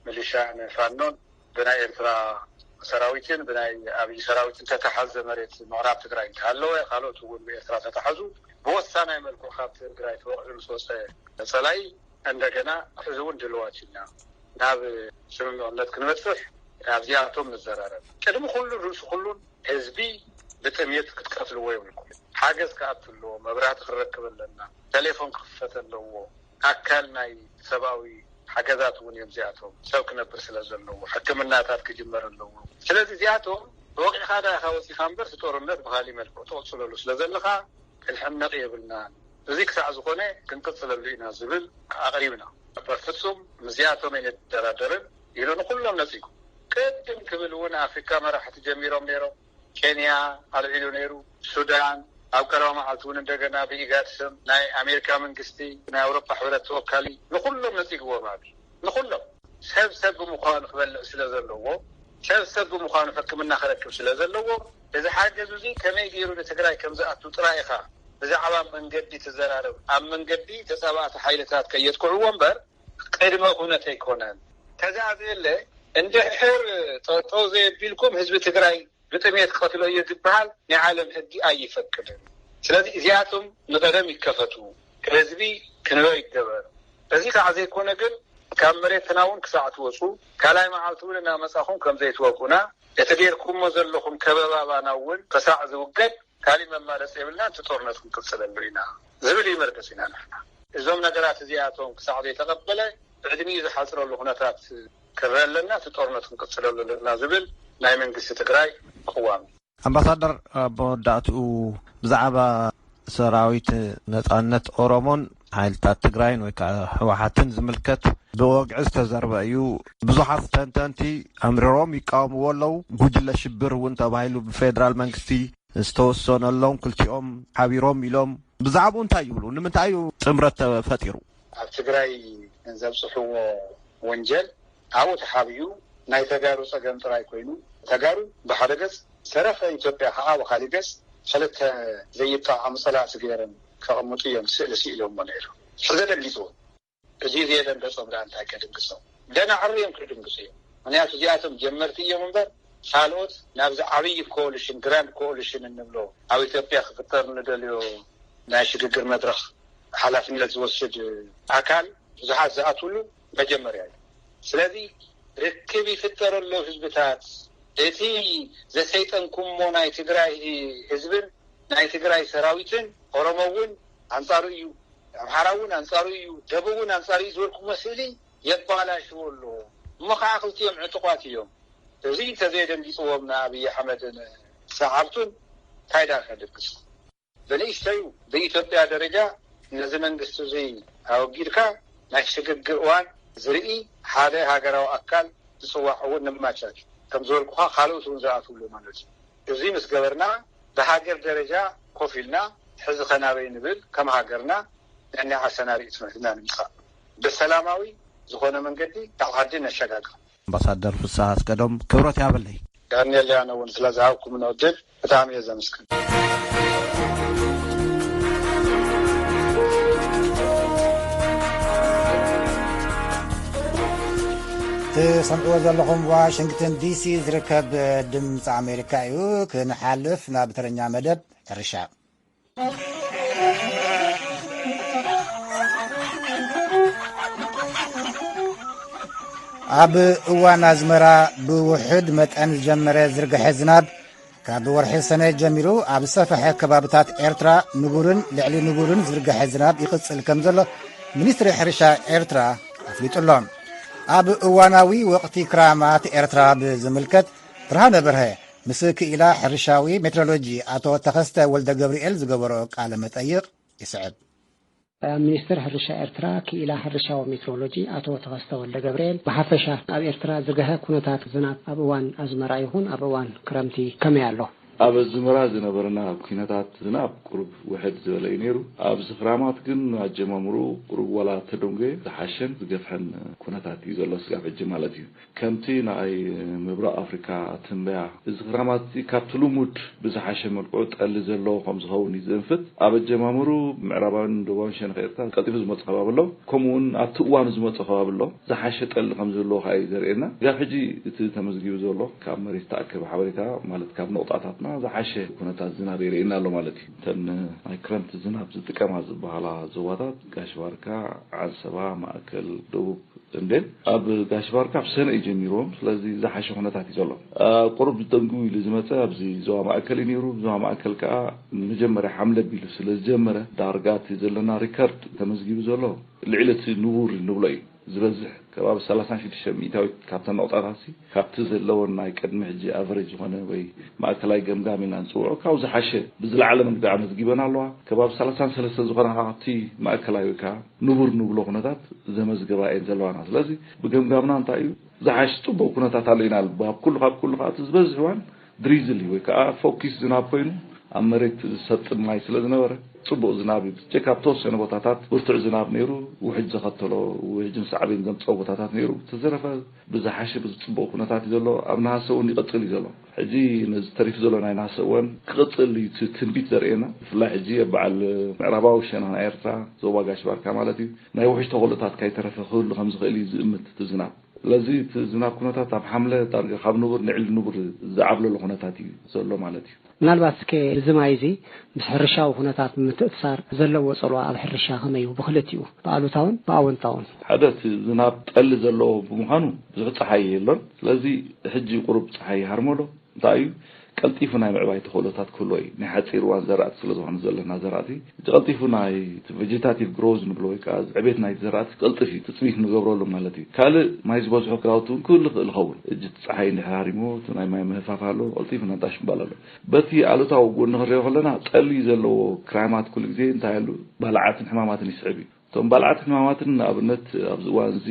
ሚሊሻን ፋኖን ብናይ ኤርትራ ሰራዊትን ብናይ ኣብይ ሰራዊትን ተተሓዘ መሬት ምዕራብ ትግራይ እንተሃለወ፣ ካልኦት እውን ብኤርትራ ተተሓዙ፣ ብወሳናይ መልክዑ ካብ ትግራይ ተወቒዑ ምስ ወፀ ፀላኢ እንደገና ሕዚ እውን ድልዋት ኢና ናብ ስምምዕነት ክንበፅሕ ኣብዚኣቶም ንዘራረብ። ቅድሚ ኩሉን ርእሲ ኩሉን ህዝቢ ብጥሜት ክትቀትልዎ የብልኩም። ሓገዝ ክኣቱ ኣለዎ፣ መብራህቲ ክንረክብ ኣለና፣ ቴሌፎን ክኽፈት ኣለዎ፣ ኣካል ናይ ሰብኣዊ ሓገዛት እውን እዮም እዚኣቶም። ሰብ ክነብር ስለ ዘለዎ ሕክምናታት ክጅመር ኣለዎ። ስለዚ እዚኣቶም ወቂዕኻ ዳ ኢኻ ወፂኻ እምበር እቲ ጦርነት ብኻሊእ መልክዑ ትቕፅለሉ ስለ ዘለኻ ክንሕነቕ የብልናን። እዚ ክሳዕ ዝኾነ ክንቅፅለሉ ኢና ዝብል ኣቕሪብና። በፍፁም ምስዚኣቶም ኣይንደራደርን ኢሉ ንኩሎም ነፂጉ። ቅድም ክብል እውን ኣፍሪካ መራሕቲ ጀሚሮም ነይሮም። ኬንያ ኣልዒሉ ነይሩ፣ ሱዳን፣ ኣብ ቀረባ መዓልቲ እውን እንደገና ብኢጋድ ስም ናይ ኣሜሪካ መንግስቲ፣ ናይ ኣውሮፓ ሕብረት ተወካሊ ንኩሎም ነፂግዎም ኣብዩ። ንኩሎም ሰብ ሰብ ብምዃኑ ክበልዕ ስለ ዘለዎ፣ ሰብ ሰብ ብምዃኑ ሕክምና ክረክብ ስለ ዘለዎ፣ እዚ ሓገዝ እዚ ከመይ ገይሩ ንትግራይ ከም ዝኣቱ ጥራይ ኢኻ ብዛዕባ መንገዲ ትዘራረብ። ኣብ መንገዲ ተፃባእቲ ሓይልታት ከየጥቅዕዎ እምበር ቅድመ ኩነት ኣይኮነን። ተዛዘየለ እንድሕር ጠጠው ዘየቢልኩም ህዝቢ ትግራይ ብጥሜት ክቐትሎ እየ ዝበሃል ናይ ዓለም ሕጊ ኣይፈቅድን። ስለዚ እዚኣቶም ንቐደም ይከፈቱ፣ ህዝቢ ክንበ ይገበር። እዚ ከዓ ዘይኮነ ግን ካብ መሬትና እውን ክሳዕ ትወፁ ካልኣይ መዓልቲ እውን እናመፃኹም ከም ዘይትወጉና፣ እቲ ገይርኩሞ ዘለኹም ከበባባና እውን ክሳዕ ዝውገድ ካሊእ መማረፂ የብልና፣ እቲ ጦርነት ክንቅፅለሉ ኢና ዝብል እዩ መርገፂና ንሕና። እዞም ነገራት እዚኣቶም ክሳዕ ዘይተቐበለ ብዕድሚኡ ዝሓፅረሉ ኩነታት ክረአ ኣለና፣ እቲ ጦርነት ክንቅፅለሉ ኣለና ዝብል ናይ መንግስቲ ትግራይ ቅዋም እዩ። ኣምባሳደር፣ ኣብ መወዳእትኡ ብዛዕባ ሰራዊት ነጻነት ኦሮሞን ሓይልታት ትግራይን ወይ ከዓ ህወሓትን ዝምልከት ብወግዒ ዝተዘርበ እዩ። ብዙሓት ተንተንቲ ኣምሪሮም ይቃወምዎ ኣለዉ። ጉጅለ ሽብር እውን ተባሂሉ ብፌደራል መንግስቲ ዝተወሰነሎም ክልቲኦም ሓቢሮም ኢሎም። ብዛዕባኡ እንታይ ይብሉ? ንምንታይ እዩ ጥምረት ተፈጢሩ? ኣብ ትግራይ ዘብፅሕዎ ወንጀል ኣብኡ ተሓቢኡ ናይ ተጋሩ ፀገም ጥራይ ኮይኑ፣ ተጋሩ ብሓደ ገፅ፣ ሰረፈ ኢትዮጵያ ከዓ ብካሊእ ገፅ፣ ክልተ ዘይጠዓሙ ፀላእቲ ገይሮም ከቐምጡ እዮም ስእሊ ስኢሎሞ ነይሩ። ሕዚ ደንጊፅዎ። እዚ ዘየደንገፆም ደኣ እንታይ ከድንግፆም? ደናዕሩ እዮም ክድንግፁ እዮም። ምክንያቱ እዚኣቶም ጀመርቲ እዮም እምበር፣ ካልኦት ናብዚ ዓብዪ ኮሊሽን፣ ግራንድ ኮሊሽን እንብሎ ኣብ ኢትዮጵያ ክፍጠር ንደልዮ ናይ ሽግግር መድረኽ ሓላፍነት ዝወስድ ኣካል ብዙሓት ዝኣትውሉ መጀመርያ እዩ። ስለዚ ርክብ ይፍጠረሎ ህዝብታት። እቲ ዘሰይጠንኩሞ ናይ ትግራይ ህዝብን ናይ ትግራይ ሰራዊትን፣ ኦሮሞ እውን ኣንጻሩ እዩ፣ ኣምሓራ እውን ኣንጻሩ እዩ፣ ደቡብ እውን ኣንጻሩ እዩ ዝበልኩሞ ስእሊ የባላሽዎ ኣሎ። እሞ ከዓ ክልቲኦም ዕጡቋት እዮም። እዚ እንተዘየደንጊፅዎም ንኣብይ ኣሕመድን ሰዓብቱን እንታይ ደኣ ከድግሱ? ብንእሽተዩ ብኢትዮጵያ ደረጃ ነዚ መንግስቲ እዚ ኣወጊድካ ናይ ሽግግር እዋን ዝርኢ ሓደ ሃገራዊ ኣካል ዝፅዋዕ እውን ንማቻች ከም ዝበልኩኻ ካልኦት እውን ዝኣትውሉ ማለት እዩ። እዚ ምስ ገበርና ብሃገር ደረጃ ኮፍ ኢልና ሕዚ ኸናበይ ንብል ከም ሃገርና ነናይ ዓሰና ርእስና ሒዝና ንምፃእ ብሰላማዊ ዝኾነ መንገዲ ካብ ዓዲ ነሸጋግር። ኣምባሳደር ፍስሃ ኣስገዶም ክብረት ያብለይ። ዳንኤል ሊያኖ እውን ስለ ዝሃብኩምና ዕድል ብጣዕሚ እየ ዘመስግን። ትሰምዕዎ ዘለኹም ዋሽንግተን ዲሲ ዝርከብ ድምፂ ኣሜሪካ እዩ። ክንሓልፍ ናብ ተረኛ መደብ ሕርሻ። ኣብ እዋን ኣዝመራ ብውሑድ መጠን ዝጀመረ ዝርግሐ ዝናብ ካብ ወርሒ ሰነ ጀሚሩ ኣብ ዝሰፍሐ ከባብታት ኤርትራ ንቡርን ልዕሊ ንቡርን ዝርግሐ ዝናብ ይቕጽል ከም ዘሎ ሚኒስትሪ ሕርሻ ኤርትራ ኣፍሊጡ ኣሎ። ኣብ እዋናዊ ወቕቲ ክራማት ኤርትራ ብዝምልከት ብርሃነ በርሀ ምስ ክኢላ ሕርሻዊ ሜትሮሎጂ ኣቶ ተኸስተ ወልደ ገብርኤል ዝገበሮ ቃለ መጠይቕ ይስዕብ። ሚኒስትር ሕርሻ ኤርትራ ክኢላ ሕርሻዊ ሜትሮሎጂ ኣቶ ተኸስተ ወልደ ገብርኤል ብሓፈሻ ኣብ ኤርትራ ዝርግሐ ኩነታት ዝናብ ኣብ እዋን ኣዝመራ ይኹን ኣብ እዋን ክረምቲ ከመይ ኣሎ? ኣብ ኣዝመራ ዝነበረና ኩነታት ዝናብ ቁሩብ ውሕድ ዝበለ እዩ ነይሩ። ኣብዚ ክራማት ግን ኣጀማምሩ ቁሩብ ዋላ ተደንጎየ ዝሓሸን ዝገፍሐን ኩነታት እዩ ዘሎ ስጋብ ሕጂ ማለት እዩ። ከምቲ ናይ ምብራቕ ኣፍሪካ ትንበያ፣ እዚ ክራማት እዚ ካብቲ ልሙድ ብዝሓሸ መልክዑ ጠሊ ዘለዎ ከም ዝኸውን እዩ ዝእንፍት። ኣብ ኣጀማምሩ ምዕራባዊን ደቡባዊን ሸነኽ ኤርትራ ቀልጢፉ ዝመጽእ ከባቢ ኣሎ፣ ከምኡ እውን ኣብቲ እዋኑ ዝመጽእ ከባቢ ኣሎ። ዝሓሸ ጠሊ ከም ዝህልዎ ከኣ እዩ ዘርእየና። ስጋብ ሕጂ እቲ ተመዝጊቡ ዘሎ ካብ መሬት ዝተኣከበ ሓበሬታ፣ ማለት ካብ ነቑጣታትና ዝሓሸ ኩነታት ዝናብ የርእየና ኣሎ ማለት እዩ። እተን ናይ ክረምቲ ዝናብ ዝጥቀማ ዝበሃላ ዞባታት ጋሽ ባርካ፣ ዓንሰባ፣ ማእከል፣ ደቡብ፣ እንዴ ኣብ ጋሽ ባርካ ኣብ ሰነ እዩ ጀሚርዎም። ስለዚ ዝሓሸ ኩነታት እዩ ዘሎ። ቁሩብ ደንጉ ኢሉ ዝመፀ ኣብዚ ዞባ ማእከል እዩ ነይሩ። ዞባ ማእከል ከዓ መጀመርያ ሓምለ ቢሉ ስለ ዝጀመረ ዳርጋ እቲ ዘለና ሪከርድ ተመዝጊቡ ዘሎ ልዕሊ እቲ ንቡር ንብሎ እዩ ዝበዝሕ። ከባቢ ሰላሳን ሽዱሽተ ሚእታዊት ካብተን ነቑጣታት ሲ ካብቲ ዘለወን ናይ ቅድሚ ሕጂ ኣቨሬጅ ዝኾነ ወይ ማእከላይ ገምጋም ኢልና ንፅውዖ ካብኡ ዝሓሸ ብዝለዓለ መንገዲ ኣመዝጊበን ኣለዋ። ከባቢ ሰላሳን ሰለስተን ዝኾና ካብቲ ማእከላይ ወይ ከዓ ንቡር ንብሎ ኩነታት ዘመዝገባ እየን ዘለዋና። ስለዚ ብገምጋምና እንታይ እዩ ዝሓሽ ፅቡቅ ኩነታት ኣሎ ኢና። ኣብ ኩሉ ካብ ኩሉ ከዓ እቲ ዝበዝሕ እዋን ድሪዝል እዩ ወይ ከዓ ፎኪስ ዝናብ ኮይኑ ኣብ መሬት ዝሰጥም ማይ ስለ ዝነበረ ፅቡቅ ዝናብ እዩ። ብቻ ካብ ተወሰነ ቦታታት ብርቱዕ ዝናብ ነይሩ፣ ውሕጅ ዘኸተሎ ውሕጅን ሳዕቤን ዘምፀኦ ቦታታት ነይሩ። ተዘረፈ ብዝሓሸ ብዝፅቡቅ ኩነታት እዩ ዘሎ። ኣብ ነሃሰ እውን ይቐፅል እዩ ዘሎ። ሕጂ ነዚ ተሪፉ ዘሎ ናይ ነሃሰ እዋን ክቕፅል እዩ እቲ ትንቢት ዘርእየና። ብፍላይ ሕጂ ኣብ በዓል ምዕራባዊ ሸነኽ ናይ ኤርትራ ዞባ ጋሽ ባርካ ማለት እዩ ናይ ውሕጅ ተኽእሎታት ካይተረፈ ክህሉ ከም ዝኽእል እዩ ዝእምት እቲ ዝናብ። ስለዚ እቲ ዝናብ ኩነታት ኣብ ሓምለ ዳርጋ ካብ ንቡር ንዕሊ ንቡር ዝዓብለሉ ኩነታት እዩ ዘሎ ማለት እዩ። ምናልባት እስከ እዚ ማይ እዚ ምስ ሕርሻዊ ኩነታት ብምትእስሳር ዘለዎ ጽልዋ ኣብ ሕርሻ ከመይ እዩ? ብክልቲኡ፣ ብኣሉታውን ብኣወንታውን። ሓደ፣ እቲ ዝናብ ጠሊ ዘለዎ ብምዃኑ ብዙሕ ጸሓይ የሎን። ስለዚ ሕጂ ቁሩብ ጸሓይ ይሃርመሎ። እንታይ እዩ፣ ቀልጢፉ ናይ ምዕባይ ተኽእሎታት ክህልዎ እዩ። ናይ ሓፂር እዋን ዘራእቲ ስለ ዝኾነ ዘለና ዘራእቲ፣ እቲ ቀልጢፉ ናይ ቬጀታቲቭ ግሮዝ ንብሎ ወይ ከዓ ዕቤት ናይ ዘራእቲ ክቀልጥፍ እዩ፣ ትፅቢት ንገብረሉ ማለት እዩ። ካልእ፣ ማይ ዝበዝሖ ክራውቲ እውን ክህሉ ይኽእል ይኸውን። እጅ እቲ ፀሓይ እንድሕር ሃሪሞ፣ እቲ ናይ ማይ ምህፋፍ ኣሎ፣ ቀልጢፉ ነዳሽ ምባል ኣሎ። በቲ ኣሉታዊ ጎኒ ክንሪኦ ከለና፣ ጠሊ ዘለዎ ክራይማት ኩሉ ግዜ እንታይ ኣሉ፣ ባልዓትን ሕማማትን ይስዕብ እዩ። እቶም ባልዓት ሕማማትን ንኣብነት ኣብዚ እዋን እዚ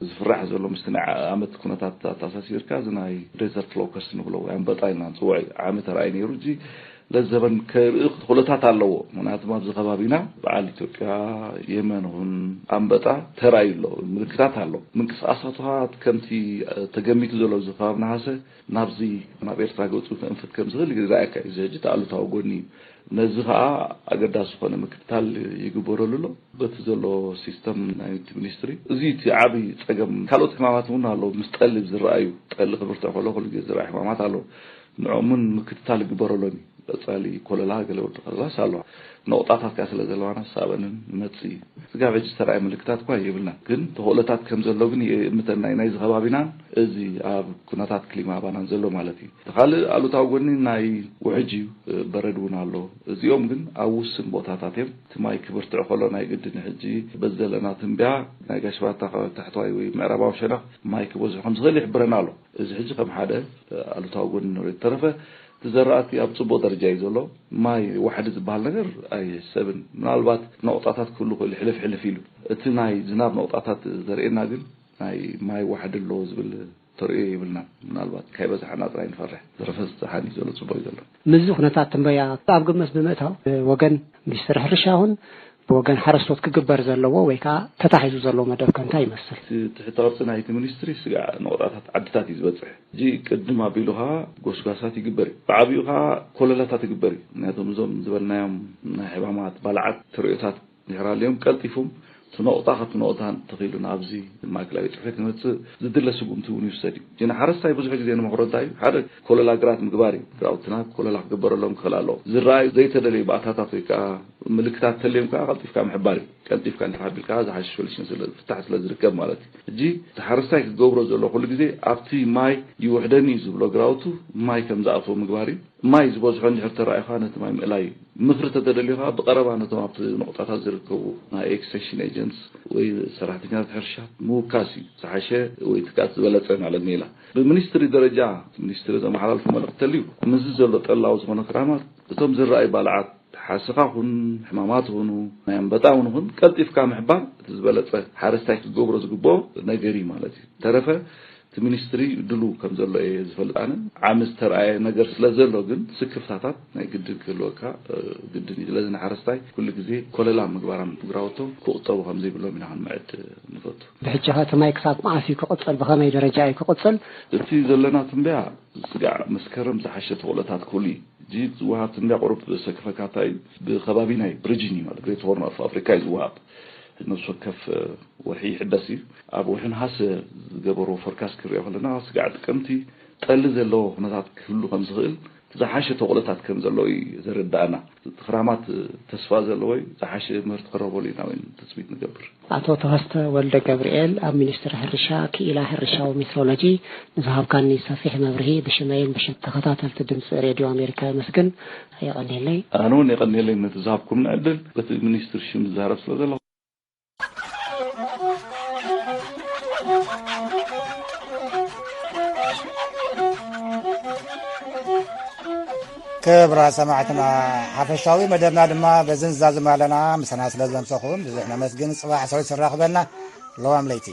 ዝፍራሕ ዘሎ ምስቲ ናይ ዓመት ኩነታት ኣተኣሳሲርካ፣ እዚ ናይ ዴዘርት ሎከስት ንብሎ ወይ ኣንበጣ ኢልና ንፅውዖ እዩ። ዓሚ ተራእዩ ነይሩ። እዚ ለዘበን ከርኢ ተኽእሎታት ኣለዎ። ምክንያቱም ኣብዚ ከባቢና በዓል ኢትዮጵያ፣ የመን ይኹን ኣንበጣ ተራእዩ ኣሎ፣ ምልክታት ኣሎ። ምንቅስቃሳቱ ከዓ ከምቲ ተገሚቱ ዘሎ ኣብዚ ከባቢ ነሃሰ ናብዚ ናብ ኤርትራ ገፁ ከእንፍት ከም ዝኽእል ይረኣየካ እዩ። እዚ ሕጂ እቲ ኣሉታዊ ጎኒ እዩ። ነዚ ከዓ ኣገዳሲ ዝኾነ ምክትታል ይግበረሉ ኣሎ። በቲ ዘሎ ሲስተም ናይቲ ሚኒስትሪ፣ እዚ እቲ ዓቢ ጸገም። ካልኦት ሕማማት እውን ኣለዉ፣ ምስ ጠሊ ዝረኣዩ፣ ጠሊ ክብርትዕ ከሎ ኩሉ ግዜ ዝረኣዩ ሕማማት ኣለዉ። ንዕኦምን ምክትታል ይግበረሎም እዩ። ቀጻሊ ኮለላ፣ ገለ ወዲ ኮለላስ ኣለዋ። ነቑጣታት ከኣ ስለ ዘለዋና ሳበንን ይመጽእ እዩ። ስጋብ ሕጂ ዝተረኣየ ምልክታት እኳ የብልናን፣ ግን ተኽእሎታት ከም ዘሎ ግን የእምተና እዩ፣ ናይዚ ከባቢናን እዚ ኣብ ኩነታት ክሊማ ኣባናን ዘሎ ማለት እዩ። እቲ ካልእ ኣሉታዊ ጎኒ ናይ ውሕጅ እዩ፣ በረድ እውን ኣሎ። እዚኦም ግን ኣብ ውስን ቦታታት እዮም። እቲ ማይ ክብርትዕ ከሎ ናይ ግድን ሕጂ በዚ ዘለና ትንበያ ናይ ጋሽ ባታ ታሕተዋይ ወይ ምዕራባዊ ሸነኽ ማይ ክበዝሑ ከም ዝኽእል ይሕብረና ኣሎ። እዚ ሕጂ ከም ሓደ ኣሉታዊ ጎኒ ንሪኦ። ተረፈ እቲ ዘራእቲ ኣብ ጽቡቕ ደረጃ እዩ ዘሎ። ማይ ዋሕዲ ዝበሃል ነገር ኣይሕሰብን። ምናልባት ነቑጣታት ክህሉ ይኽእል፣ ሕልፍ ሕልፍ ኢሉ። እቲ ናይ ዝናብ ነቑጣታት ዘርእየና ግን ናይ ማይ ዋሕዲ ኣለዎ ዝብል ተርእዮ የብልናን። ምናልባት ካይበዝሓና ጥራይ ንፈርሕ። ዝተረፈ ዝፀሓን እዩ ዘሎ፣ ጽቡቕ እዩ ዘሎ። ምስዚ ኩነታት ትንበያ ኣብ ግምት ብምእታው፣ ብወገን ሚኒስትሪ ሕርሻ ይኹን ብወገን ሓረስቶት ክግበር ዘለዎ ወይ ከዓ ተታሒዙ ዘሎ መደብ ከ እንታይ ይመስል? እቲ ትሕተ ቅርጺ ናይቲ ሚኒስትሪ ስጋዕ ነቑጣታት ዓድታት እዩ ዝበጽሕ። ሕጂ ቅድም ኣቢሉ ከዓ ጎስጓሳት ይግበር እዩ። ብዓቢኡ ከዓ ኮለላታት ይግበር እዩ። ምክንያቱም እዞም ዝበልናዮም ናይ ሕማማት ባልዓት ተርእዮታት ድሕር ኣልዮም ቀልጢፎም እቲ ነቑጣ ካብቲ ነቑጣ ተኺሉ ናብዚ ማእከላዊ ጽሕፈት ክመጽእ ዝድለ ስጉምቲ እውን ይውሰድ እዩ። ግን ሓረስታይ ብዙሕ ግዜ ንመኽሮ እንታይ እዩ? ሓደ ኮለላ ግራት ምግባር እዩ። ግራውትና ኮለላ ክግበረሎም ክኽእል ኣለዎ። ዝረኣዩ ዘይተደለዩ ባእታታት ወይ ከዓ ምልክታት ተልዮም ከዓ ቀልጢፍካ ምሕባር እዩ። ቀልጢፍካ እንድሕር ኣቢልካ ዝሓሸ ሶሉሽን ስለ ፍታሕ ስለ ዝርከብ ማለት እዩ። ሕጂ እቲ ሓረስታይ ክገብሮ ዘሎ ኩሉ ግዜ ኣብቲ ማይ ይውሕደኒ እዩ ዝብሎ ግራውቱ ማይ ከም ዝኣትዎ ምግባር እዩ። ማይ ዝበዝሖ እንድሕር ተራእዩ ከዓ ነቲ ማይ ምእላይ እዩ። ምኽሪ ተተደልዩ ከዓ ብቐረባ ነቶም ኣብቲ ነቑጣታት ዝርከቡ ናይ ኤክስቴንሽን ኤጀንትስ ወይ ሰራሕተኛታት ሕርሻ ምውካስ እዩ ዝሓሸ፣ ወይ ትካት ዝበለጸ ማለት ሜላ። ብሚኒስትሪ ደረጃ እቲ ሚኒስትሪ ዘመሓላልፎ መልእኽቲ ተልዩ ምስዚ ዘሎ ጠላዊ ዝኾነ ክራማት እቶም ዝረኣዩ ባልዓት ሓሰኻ ኹን ሕማማት ኹኑ ናይ ኣንበጣ እውን ኹን ቀልጢፍካ ምሕባር እቲ ዝበለጸ ሓረስታይ ክገብሮ ዝግብኦ ነገር እዩ ማለት እዩ። ተረፈ እቲ ሚኒስትሪ ድሉ ከም ዘሎ እየ ዝፈልጥ ኣነ። ዓሚ ዝተረኣየ ነገር ስለ ዘሎ ግን ስክፍታታት ናይ ግድን ክህልወካ፣ እ፣ ግድን እዩ። ስለዚ ንሓረስታይ ኩሉ ግዜ ኮለላ ምግባራም ግራውቶም ክቑጠቡ ከም ዘይብሎም ኢና ክንምዕድ ንፈቱ። ብሕጂ ኸ እቲ ማይ ክሳብ መዓስ እዩ ክቕጽል? ብኸመይ ደረጃ እዩ ክቕጽል? እቲ ዘለና ትንበያ ስጋዕ መስከረም ዝሓሸ ተኽእሎታት ክህሉ እዩ። እዚ ዝወሃብ ትንበያ ቁሩብ ዘሰክፈካ እንታይ እዩ? ብከባቢ ናይ ብሪጅን እዩ ማለት ግሬት ሆርን ኦፍ ኣፍሪካ እዩ ዝወሃብ። ነፍሲ ወከፍ፣ እ፣ ወርሒ ይሕደስ እዩ። ኣብ ወርሒ ነሃሰ ዝገበርዎ ፎርካስት ክሪኦ ከለና ስጋዕ ጥቅምቲ ጠሊ ዘለዎ ኩነታት ክህሉ ከም ዝኽእል ዝሓሸ ተኽእሎታት ከም ዘለዎ እዩ ዘረዳእና። እቲ ክራማት ተስፋ ዘለዎ እዩ፣ ዝሓሸ ምህርቲ ክረኽበሉ ኢና እውን ትፅቢት ንገብር። ኣቶ ተኸስተ ወልደ ገብርኤል ኣብ ሚኒስትሪ ሕርሻ ክኢላ ሕርሻዊ ሜትሮሎጂ ንዝሃብካኒ ሰፊሕ መብርሂ ብሽመይን ብሽም ተኸታተልቲ ድምፂ ሬድዮ ኣሜሪካ የመስግን። የቐንየለይ። ኣነ እውን የቐንየለይ ነቲ ዝሃብኩምኒ ዕድል። በቲ ሚኒስትሪ ሽም ዝዛረብ ስለ ዘለኹ። ክቡራት ሰማዕትና፣ ሓፈሻዊ መደብና ድማ በዚ ንዛዝም ኣለና። ምሳና ስለ ዝመሰኹም ብዙሕ ነመስግን። ጽባሕ ሰዊት ዝራኽበና። ለዋም ለይቲ።